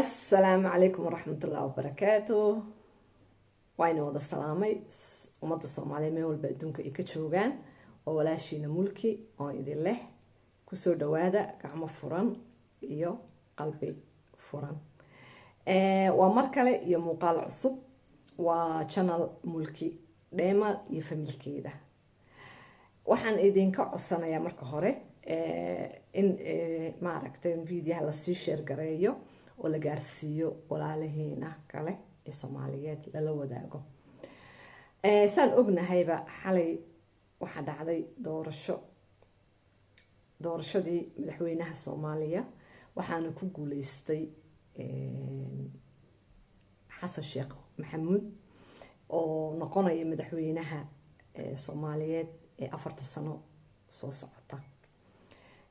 Asalaamu calaykum waraxmatullahi wabarakaatu. Waa ina wada salaamay ummadda Soomaaliya meel walba adduunka ay ka joogaan. Oo walaashiina Mulki oo idin leh kusoo dhawaada gacmo furan iyo qalbi furan. Waa mar kale iyo muuqaal cusub, waa channel Mulki Dheema iyo familkeeda. Waxaan idinka codsanayaa marka hore in maaragtay videoha lasii share gareeyo oo la gaarsiiyo walaalaheena kale ee Soomaaliyeed, lala wadaago. Saan ognahayba, xalay waxaa dhacday doorasho, doorashadii madaxweynaha Soomaaliya. Waxaana ku guuleystay Xasan Sheekh Maxamuud oo noqonaya madaxweynaha Soomaaliyeed ee 4ta sano soo socota.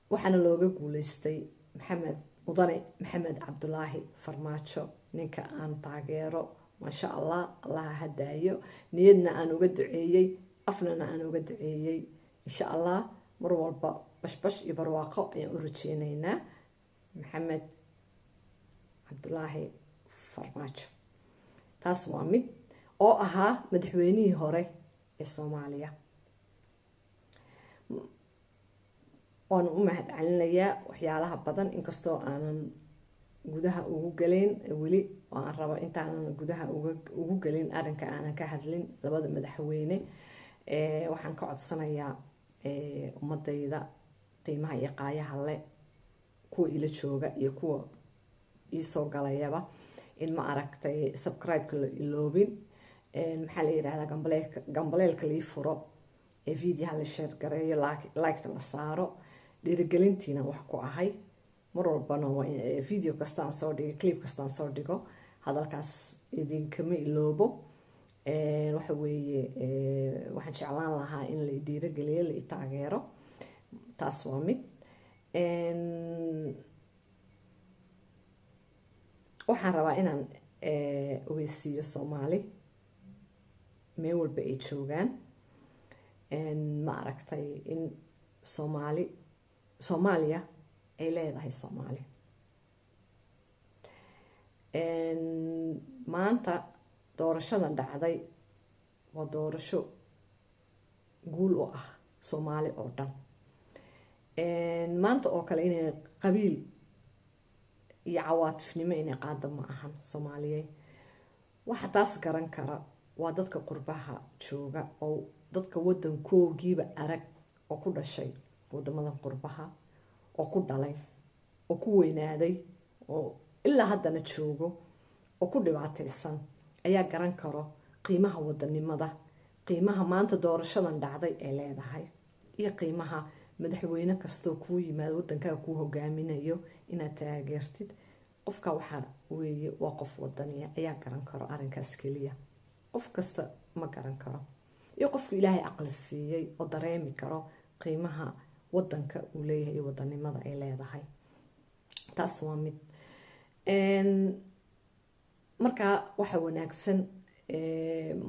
Waxaana looga guuleystay Maxamed, Mudane Maxamed Cabdulaahi Farmaajo, ninka aan taageero. Maasha Allah, Allaha hadaayo. Niyadna aan uga duceeyey, afnana aan uga duceeyey. Insha Allah mar walba bashbash iyo barwaaqo ayaan u rajeyneynaa Maxamed Cabdulaahi Farmaajo. Taas waa mid oo ahaa madaxweynihii hore ee Soomaaliya. Waanu u mahad celinayaa waxyaalaha badan, inkastoo aanan gudaha ugu gelin weli oo aan rabo intaanan gudaha ugu gelin arrinka aanan ka hadlin labada madaxweyne. Waxaan ka codsanayaa ummadayda qiimaha iyo qaayaha le, kuwa ila jooga iyo kuwa iisoo galayaba, in ma aragtay subscribe-ka la iloobin, maxaa la yidhahdaa, gambaleelka lii furo, ee videoha la share gareeyo, like-ta la saaro. Dhiirigelintiina wax ku ahay mar walbana waa video kastaan soo dhigo, clip kastaan soo dhigo, hadalkaas idinkama iloobo. Waxa weeye, waxaan jeclaan lahaa in la dhiirigeliyo, la taageero. Taas waa mid. Waxaan rabaa inaan ogeysiiyo Soomaali meel walba ay joogaan, ma aragtay, in Soomaali, Soomaaliya ay leedahay Soomaali. Maanta doorashadan dhacday waa doorasho guul u ah Soomaali oo dhan. Maanta oo kale inay qabiil iyo cawaatifnimo inay qaada ma ahan. Soomaaliyeed waxa taas garan kara waa dadka qurbaha jooga oo dadka wadankoogiiba arag oo ku dhashay wadamadan qurbaha, oo ku dhalay oo ku weynaaday oo ilaa haddana joogo oo ku dhibaataysan ayaa garan karo qiimaha wadanimada, qiimaha maanta doorashadan dhacday ee leedahay iyo qiimaha madaxweyne kastoo kuu yimaado, wadankaaga kuu hogaaminayo, inaad taageertid. Qofka waxaa weeye waa qof wadaniya ayaa garan karo arrinkaas keliya. Qof kasta ma garan karo, iyo qofku Ilaahay caqli siiyey oo dareemi karo qiimaha wadanka uu leeyahay iyo wadanimada ay leedahay. Taas waa mid. Marka waxa wanaagsan,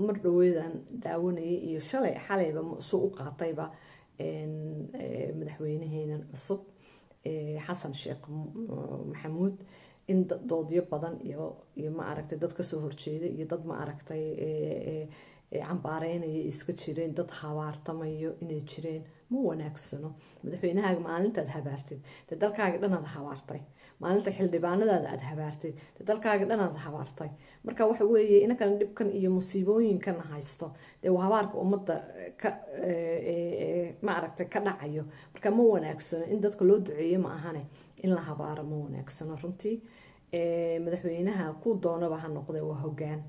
mar dhaweydaan daawanayay iyo shalay, xalayba suu u qaatayba madaxweyneheenan cusub Xasan Sheekh Maxamuud, in doodyo badan iyo ma aragtay dad kasoo horjeeda iyo dad ma aragtay cambaareynaya iska jireen, dad habaartamayo inay jireen. Ma wanaagsano. Madaxweynahaaga maalintaad habaartid, dee dalkaaga dhanaad habaartay. Maalinta xildhibaanadaada aad habaartid, dee dalkaaga dhanaad habaartay. Marka waxa weeye, inankan dhibkan iyo musiibooyinkan haysto dee waa habaarka ummadda ka ma aragtay ka dhacayo. Marka ma wanaagsano in dadka loo duceeyo, ma ahane in la habaaro ma wanaagsano runtii. Madaxweynaha ku doonaba ha noqde, waa hogaan.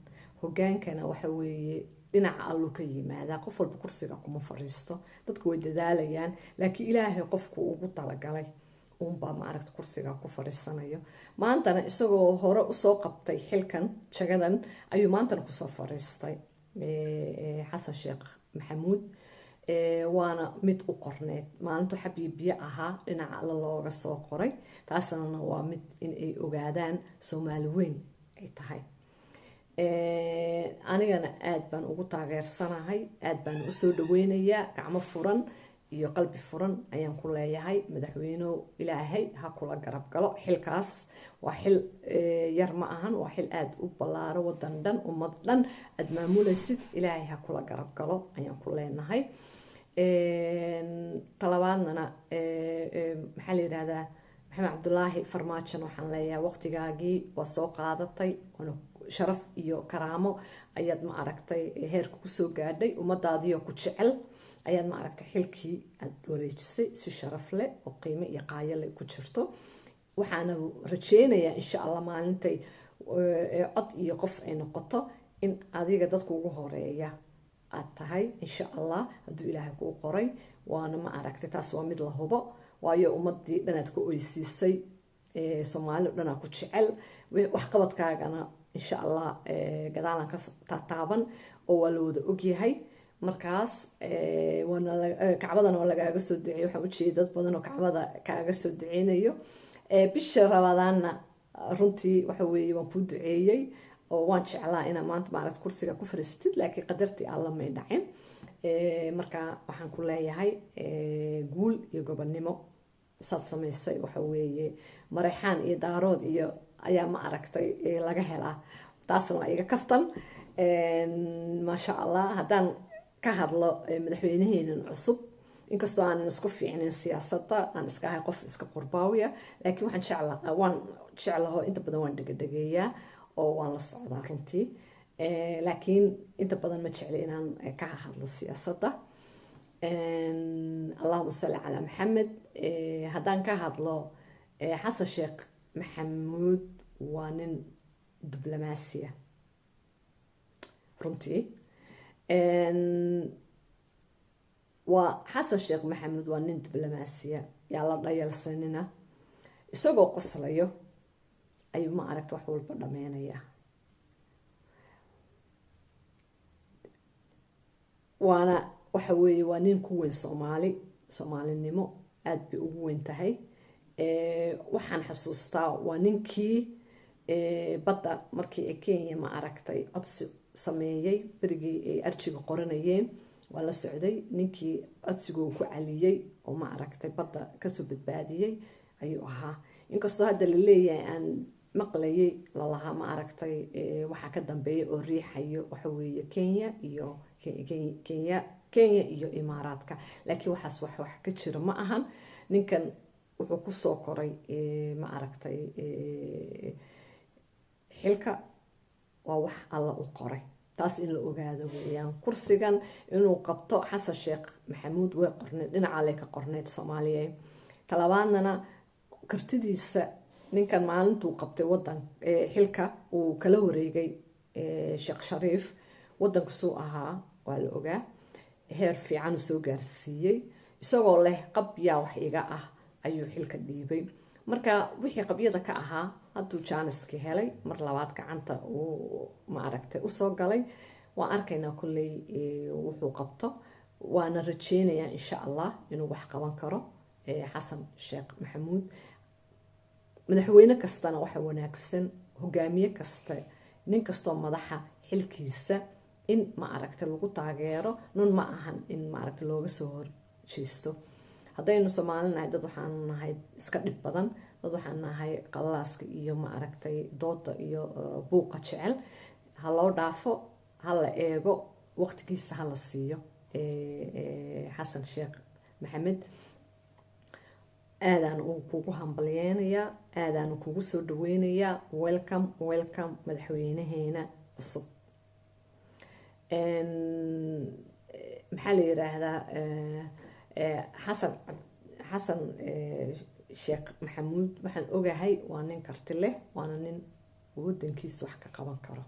Hogaankana waxa weeye dhinaca Allu ka yimaadaa. Qof walba kursiga kuma fariisto. Dadku way dadaalayaan, laakiin Ilaahay qofku ugu talagalay uunbaa maaragta kursiga ku fariisanayo. Maantana isagoo hore usoo qabtay xilkan, jagadan ayuu maantana kusoo fariistay Xasan Sheekh Maxamuud. Waana mid u qorneed maalintu xabiibiye ahaa, dhinaca Alla looga soo qoray. Taasna waa mid in ay ogaadaan Soomaali weyn ay tahay. Anigana aada baan ugu taageersanahay, aada baan usoo dhaweynayaa gacmo furan. Iyo qalbi furan ayaan ku leeyahay, madaxweynuhu, Ilaahay ha kula garab galo xilkaas. Waa xil yar ma ahan, waa xil aada u ballaaro, wadan dhan, ummad dhan aada maamulaysid. Ilaahay ha kula garab galo ayaan ku leenahay. Talabaadnana, maxaa la yidhahdaa, Maxamed Cabdulaahi Farmaajon waxaan leeyahay, waqtigaagii waa soo qaadatay, waana sharaf iyo karaamo ayaad, ma aragtay, heerka kusoo gaadhay. Ummadaadiyo ku jecel ayaad, ma aragtay, xilkii aada wareejisay si sharaf leh oo qiimo iyo qaayo leh ku jirto. Waxaana rajeynayaa, insha Allah, maalintay cod iyo qof ay noqoto in adiga dadka ugu horeeya aad tahay, insha Allah, hadduu Ilaahay kuu qoray. Waana, ma aragtay, taas waa mid la hubo, waayo ummadii dhanaad ka oysiisay, Soomaali o dhanaa ku jecel. Waxqabadkaagana, insha Allah, gadaalan ka taataaban oo waa la wada ogyahay. Markaas waana Kacbadana waa lagaaga soo duceeyey. Waxaan ujeeda dad badan oo Kacbada kaaga soo duceynayo bisha Rabadaanna. Runtii waxa weeye waan kuu duceeyey oo waan jeclaa inaa maanta, maaragta, kursiga ku fariisatid, laakiin qadartii Alla may dhacin. Marka waxaan ku leeyahay guul iyo gobonnimo. Saad samaysay waxa weeye Mareexaan iyo Daarood iyo ayaa, ma aragtay, laga helaa. Taasna waa iga kaftan. Maasha Allah. Haddaan ka hadlo madaxweynaheenan cusub, inkastoo aanan isku fiicnayn siyaasadda, aan iska ahay qof iska qurbaawiya, laakiin waxaan jecla, waan jeclaho, inta badan waan dhegadhegeeyaa oo waan la socdaa runtii, laakiin inta badan ma jecli inaan ka hadlo siyaasadda. Allahuma salli calaa Maxamed. Haddaan ka hadlo Xasan Sheekh Maxamuud, waa nin diblomaasiya runtii. Waa Xasan Sheekh Maxamuud, waa nin diblomaasiya, yaa la dhayalsanina. Isagoo qoslayo ayuu, ma aragta, wax walba dhameynayaa. Waana waxa weeye waa nin ku weyn Soomaali, Soomaalinimo aada bay ugu weyn tahay. Waxaan xasuustaa waa ninkii badda markii ay Kenya, ma aragtay, codsi sameeyey, berigii ay arjiga qoranayeen waa la socday. Ninkii codsigoo ku caliyey oo, ma aragtay, badda kasoo badbaadiyey ayuu ahaa. Inkastoo hadda la leeyahay, aan maqlayay lalahaa, ma aragtay, waxaa ka dambeeya oo riixayo waxa weeye Kenya iyo Kenya iyo Imaaraadka, laakiin waxaas wax ka jira ma ahan. Ninkan wuxuu kusoo koray, ma aragtay, xilka waa wax Alla u qoray. Taas in la ogaado weeyaan. Kursigan inuu qabto Xasan Sheekh Maxamuud way qorneyd, dhinacale ka qorneyd Soomaaliya. Talabaadnana kartidiisa, ninkan maalintuu qabtay wadan xilka uu kala wareegay Sheekh Shariif, wadanku suu ahaa waa la ogaa. Heer fiican uu soo gaarsiiyey, isagoo leh qabyaa wax iga ah ayuu xilka dhiibay. Marka wixii qabyada ka ahaa hadduu jaaniski helay, mar labaad gacanta uu, ma aragtay, usoo galay. Waan arkaynaa kolley wuxuu qabto, waana rajeynayaa, insha Allah, inuu wax qaban karo Xasan Sheekh Maxamuud. Madaxweyne kastana waxa wanaagsan, hogaamiye kasta, nin kastoo madaxa, xilkiisa in, ma aragtay, lagu taageero. Nun ma ahan in, ma aragtay, looga soo horjeesto. Haddaynu Soomaali nahay, dad waxaanu nahay iska dhib badan, dad waxaan nahay qalalaaska iyo, ma aragtay, dooda iyo buuqa jecel. Ha loo dhaafo, ha la eego, waqtigiisa ha la siiyo Xasan Sheekh Maxamed. Aadaan uu kugu hambalyeynayaa, aadaanu kugu soo dhaweynayaa. Welcome, welcome, madaxweynaheena cusub. Maxaa la yiraahdaa, Xasan Sheekh Maxamuud waxaan ogahay waa nin karti leh, waana nin wadankiisa wax ka qaban karo.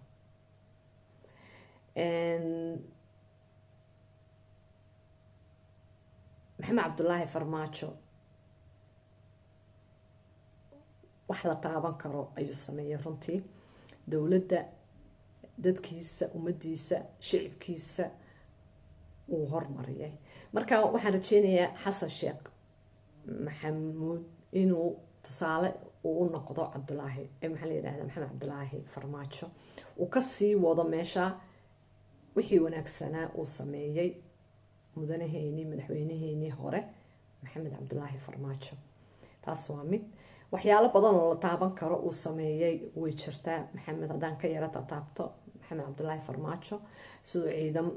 Maxamed Cabdulaahi Farmaajo wax la taaban karo ayuu sameeyey runtii. Dowladda, dadkiisa, ummadiisa, shicibkiisa wuu hormariyay. Marka waxaan rajeynayaa Xasan Sheekh Maxamuud inuu tusaale uu u noqdo Cabdulaahi, maxaa la yidhahda, Maxamed Cabdulaahi Farmaajo, uu kasii wado meesha wixii wanaagsanaa uu sameeyey. Mudanaheenii, madaxweynaheenii hore, Maxamed Cabdulaahi Farmaajo. Taas waa mid. Waxyaalo badan oo la taaban karo uu sameeyey way jirtaa Maxamed. Haddaan ka yara tataabto Maxamed Cabdulaahi Farmaajo, siduu ciidam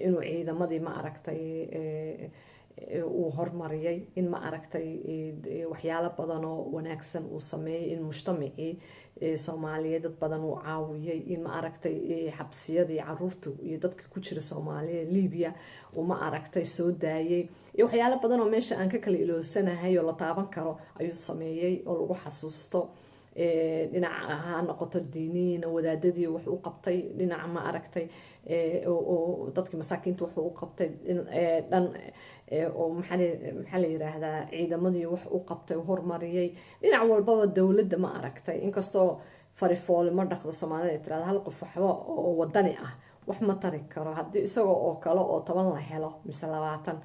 inuu ciidamadii, ma aragtay, uu hormariyay, in, ma aragtay, waxyaalo badan oo wanaagsan uu sameeyey, in mujtamacii Soomaaliyeed dad badan uu caawiyey, in, ma aragtay, xabsiyadii caruurta iyo dadka ku jira Soomaaliya Libiya uu, ma aragtay, soo daayey, iyo waxyaalo badan oo meesha aan ka kala iloosanahay oo la taaban karo ayuu sameeyey oo lagu xasuusto. Dhinaca ha noqoto diiniyiina, wadaadadii wax u qabtay, dhinaca, ma aragtay, oo dadkii masaakiinta wax u qabtay, dhan oo maxaa la yiraahdaa, ciidamadii wax u qabtay, hormariyey dhinac walbaba dowladda, ma aragtay. Inkastoo farifoole ma dhaqdo Soomaalida ay tirahda, hal qof waxba oo wadani ah wax ma tari karo. Haddii isaga oo kale oo 10 la helo mise 20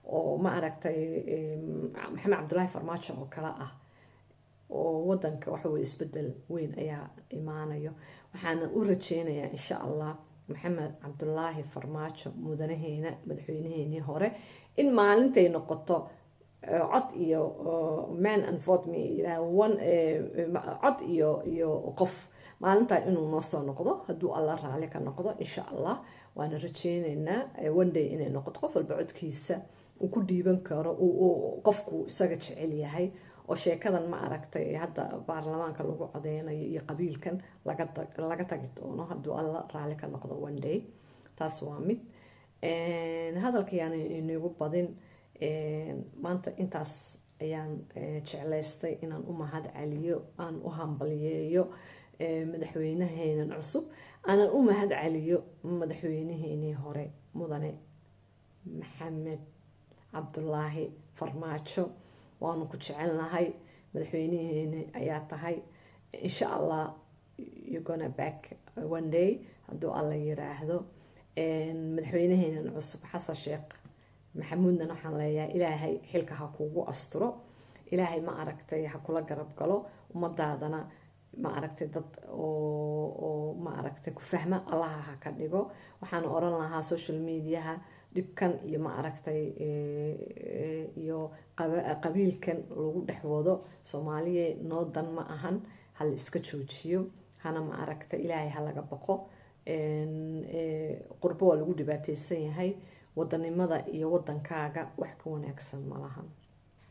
oo, ma aragtay, Maxamed Cabdulaahi Farmaajo oo kale ah oo wadanka, waxa weye, isbedel weyn ayaa imaanayo. Waxaana u rajeynayaa, insha Allah, Maxamed Cabdulaahi Farmaajo, mudanaheena, madaxweynaheenii hore, in maalintay noqoto cod iyo man and vote me one cod iyo qof, maalintaa inuu noo soo noqdo, hadduu Alla raali ka noqdo, insha Allah. Waana rajeyneynaa one day inay noqoto qof walba codkiisa uu ku dhiiban karo qofku isaga jecel yahay, oo sheekadan, ma aragtay, hadda baarlamaanka lagu codeynayo iyo qabiilkan laga tagi doono, hadduu Alla raali ka noqdo one day. Taas waa mid. Hadalkayaan inagu badin maanta. Intaas ayaan jeclaystay inaan u mahad celiyo, aan u hambaliyeeyo madaxweynaheenan cusub, aanan u mahad celiyo madaxweynaheenii hore, mudane Maxamed Cabdulaahi Farmaajo. Waanu ku jecelnahay, madaxweynaheeni ayaa tahay. Insha Allah you gonna back one day, hadduu Alla yiraahdo. Madaxweynaheenan cusub, Xasan Sheekh Maxamuudna, waxaan leeyahay Ilaahay xilka ha kugu asturo, Ilaahay, ma aragtay, ha kula garab galo, ummadaadana, ma aragtay, dad oo, ma aragtay, ku fahma Allaha ha ka dhigo. Waxaan oran lahaa social mediaha dhibkan iyo, ma aragtay, iyo qabiilkan lagu dhex wado Soomaaliya noo dan ma ahan. Hala iska joojiyo, hana, ma aragtay, Ilaahay ha laga baqo. Qurbo waa lagu dhibaateysan yahay. Wadanimada iyo wadankaaga wax ka wanaagsan ma lahan,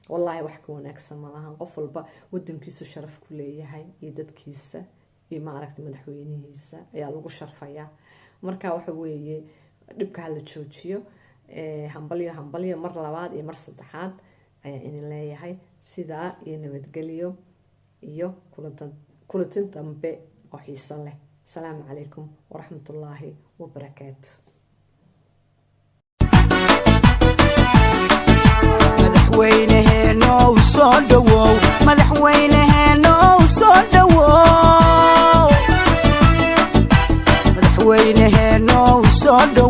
wallaahi, wax ka wanaagsan ma lahan. Qof walba wadankiisu sharaf ku leeyahay iyo dadkiisa iyo, ma aragtay, madaxweynihiisa ayaa lagu sharfayaa. Marka waxa weeye, dhibka hala joojiyo. Hambalyo, hambalyo, mar labaad iyo mar saddexaad ayaa idin leeyahay. Sidaa iyo nabadgelyo iyo kulatin dambe oo xiiso leh. Asalaamu calaykum waraxmatullaahi wabarakaatu. Madaxweyneheenow soo dhowow, madaxweyneheenow soo dhowow, madaxweyneheenow soo dhowow.